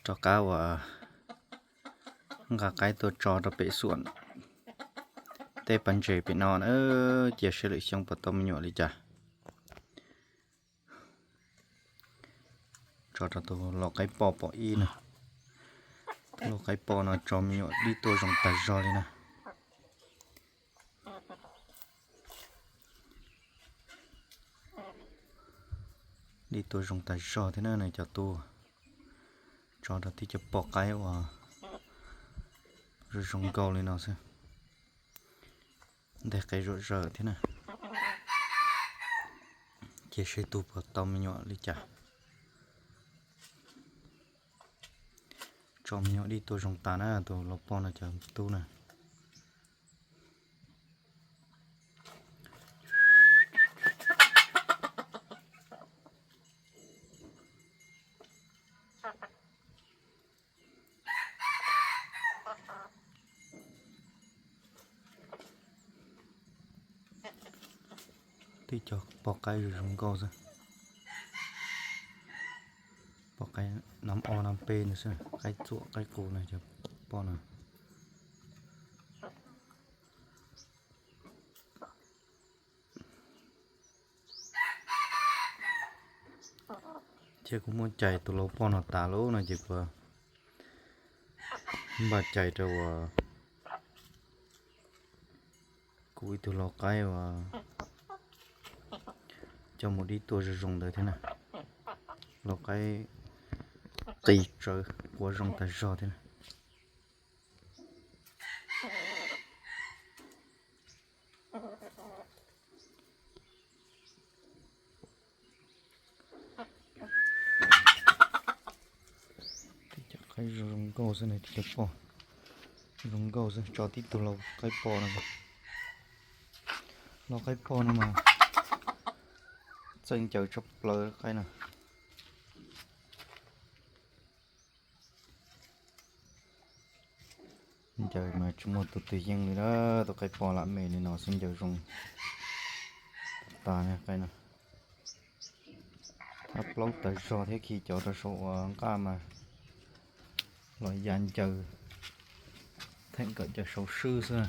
Rov qab uas nqa qaib tuaj tso rau pem xuam tej pas ntses pem no na, cia seb lwm xyoo puas tau me nyuam li cas. Tso rau tus lau qaib poj pom ib na. Tus lau qaib poj no tso me nyuam dib tuaj zoo tag zog li na. Dib tuaj zoo tag zog thiab na, nws cov tub. Tso rau tib cov poj qaib uas zoo zoo nkauj li no xwb. Nteg qe zom zaws thiab na. Cia seb tus puas tau me nyuam li cas. Tso me nyuam dib tuaj zoo tas na, tus lau poj no cov tub na. Tib co poj qaib zoo zoo nkauj xwb. Poj qaib nab ob nab peb no xwb, qaib txuam qaib qus no cov poj no. Ces kuv muab cais tus lau poj no tas lawm no ces kuv npaj cais rau uas kuv ib tug lau qaib uas coj mus dib tuaj zoo zoo ntawd thiab na. Lau qaib qis tsawv quaj zoo tag zog thiab na. Tib cov qaib zoo zoo nkauj xwb na, tib cov poj zoo nkauj xwb, tso tib tug lau qaib poj no. Lau qaib poj no mas txawj ncaws tshaj plaws qaib no. Ncaws mas tsis muaj tus twg yeej li na, tus qaib poj lam me li no xwb ncaws zoo tas qaib no. Hab plaub tas zog thiab, khi cov rau saum ua nqaj mas los ya ncaws theem kom cov saud swb xwb.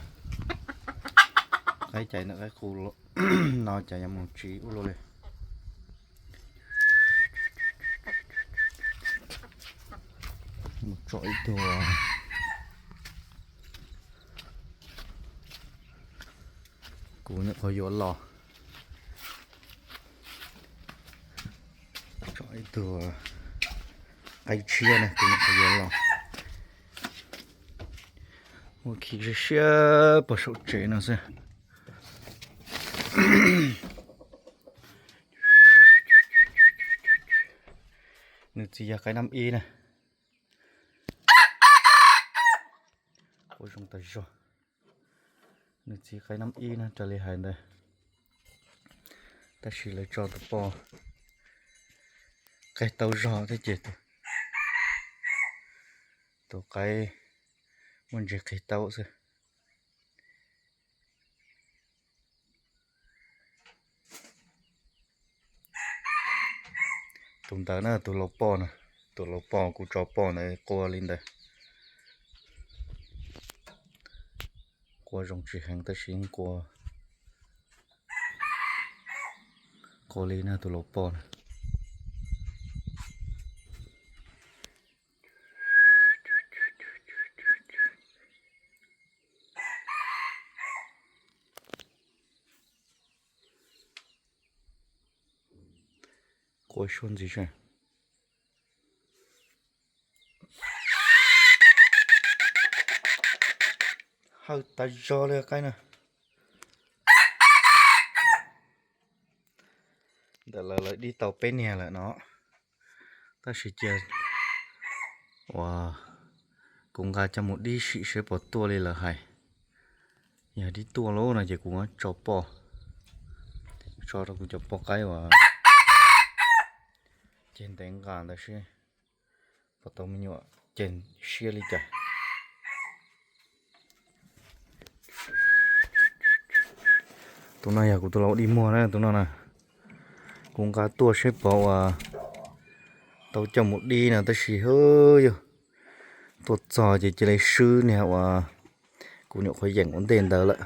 Qaib cais ntawm qaib qus no cas yuav mus tsiv ua luaj li. Mus tso ib tug, kuv nyuam qhuav yuav los. Tso ib tug qaib tshiab na, kuv nyuam qhuav yuav los. Ua khi siab siab puag saum tsev no xwb. Nws txiv yog qaib nab ib na. Quaj zoo tas zog. Nws txiv qaib nab ib na, raws li hais ntawd. Tab sis lawv tso tus poj qig tau zog thiab ces tus qaib muaj ntsis qig tau xwb. Tus ntawd na, tus lau poj na, tus lau poj kuv tso poj ntawd quaj li ntawd. Quaj zoo tsis heev tab sis yeej quaj, quaj li na tus lau poj na. Quaj suab ntxiv seb. Hawj tas zog li qaib na. Ntawm lawv lawv dib tau peb niag lawm no, tab sis cia uas kuv nqa coj mus dib sim seb puas tuaj li lawv hais. Yog dib tuaj lawm no ces kuv muab tso poj, tso rau kuv cov poj qaib uas ceg ntev nqa ntawd seb puas tau me nyuam ceg siab li cas. Tus no yog kuv tus lau dib muag na, tus no na. Kuv nqa tuaj seb puas uas tau coj mus dib no tab sis hwb yog Tuaj txog ces cia li swb niag uas kuv nyuam qhuav yeem ua ntej ntawd lawm.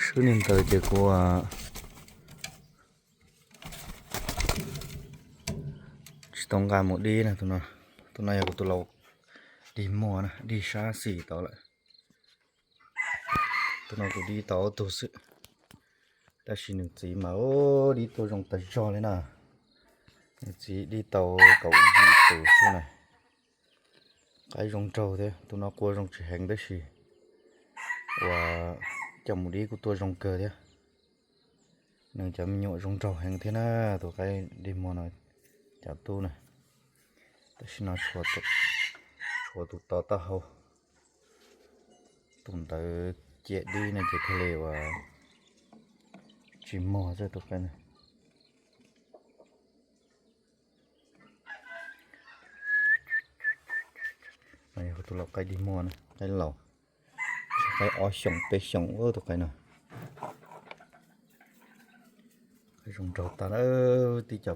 Swb niag ntawd ces kuv tsis tau nqa mus dib na. Tus no yog kuv tus laus dig muag na, dig sab xis tod lawm. Tus no kuv dib tau ob tug xwb, tab sis nws txiv mas dib tuaj zoo tas zog li na. Nws txiv dib tau kaum yim tus xwb na. Qaib zoo nraug thiab, tus no qua zoo tsis heev tab sis uas coj mus dib kuj tuaj zoo kawg thiab. Nws cov me nyuam zoo nraug heev thiab na, tus qaib dig muag no cov tub na. Tam sim no tshuav tus tod taub hau, tus ntawd ciam dib no ces thiaj li uas tsis muag xwb tus qaib na. Yog tus laus qaib dig muag na, qaib laus, qaib ob xyoos peb xyoos tus qaib no. Qaib zoo nraug tas, tib co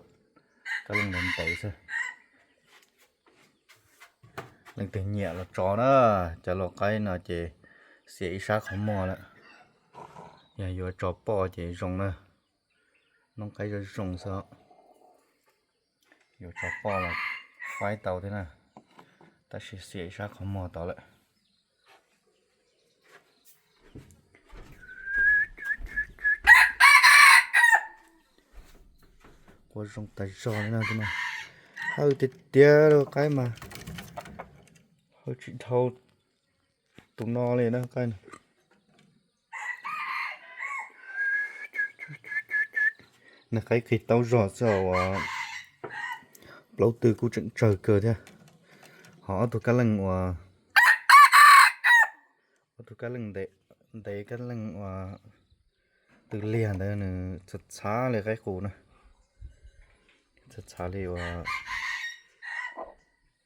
kab leej ntev ntev xwb. Leej twg nyiam los tso na, cov laus qaib no ces xiam ib sab qhov muag lawm. Yog yuav tso poj ces zoo na, noob qaib zoo zoo xwb. Yuav tso poj los faib tau thiab na, tab sis xiam ib sab qhov muag tod lawm. Qua zoo tas zog li no, hawj tiag tiag li qaib mas, hawj tsis dhau tus no li na qaib. Nws qaib qig taub zog xwb uas plaub tw kuj tseem tsawg kawg thiab. Ho ob tug kab leej uas, ob tug kab leej ntev, kab leej uas tw liag ntawd nws txhav txhav li qaib qus na, txhav txhav li uas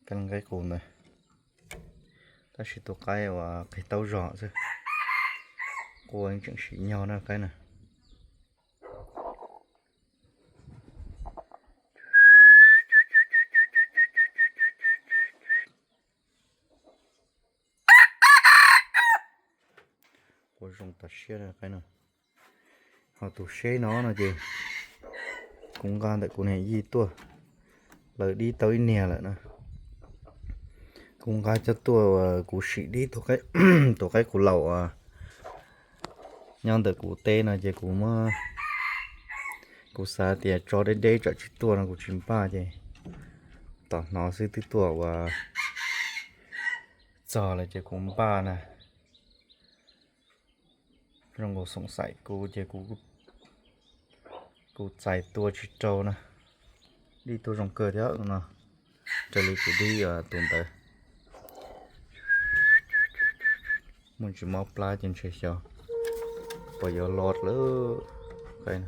kab leej qaib qus ntawd. Tab sis tus qaib uas qig taub zog xwb, qua tseem sim nyog na qaib na. Qua zoo tas siab qaib no. Ho tus seb no no ces kuv nqa ntawm kuv niam yij tuaj, lawv dib tau ib niag lawm na. Kuv nqa coj tuaj, kuv sim dib tus qaib qus laus uas nyob ntawm kuv teb no ces kuv muab, kuv xav tias tso deb deb tsam tsis tuaj no kuv tsis npaj ces tom hnov xwb twb tuaj uas txog lawm ces kuv npaj na. Zoo nkaus xoom xaim kuv ces kuv txais tua tsis rau na. Dib tuaj zoo kawg thiab no, raws li kuv dib tus ntawd. Muaj ntsis mob plab ces ntshe xyov puas yuav los lawm.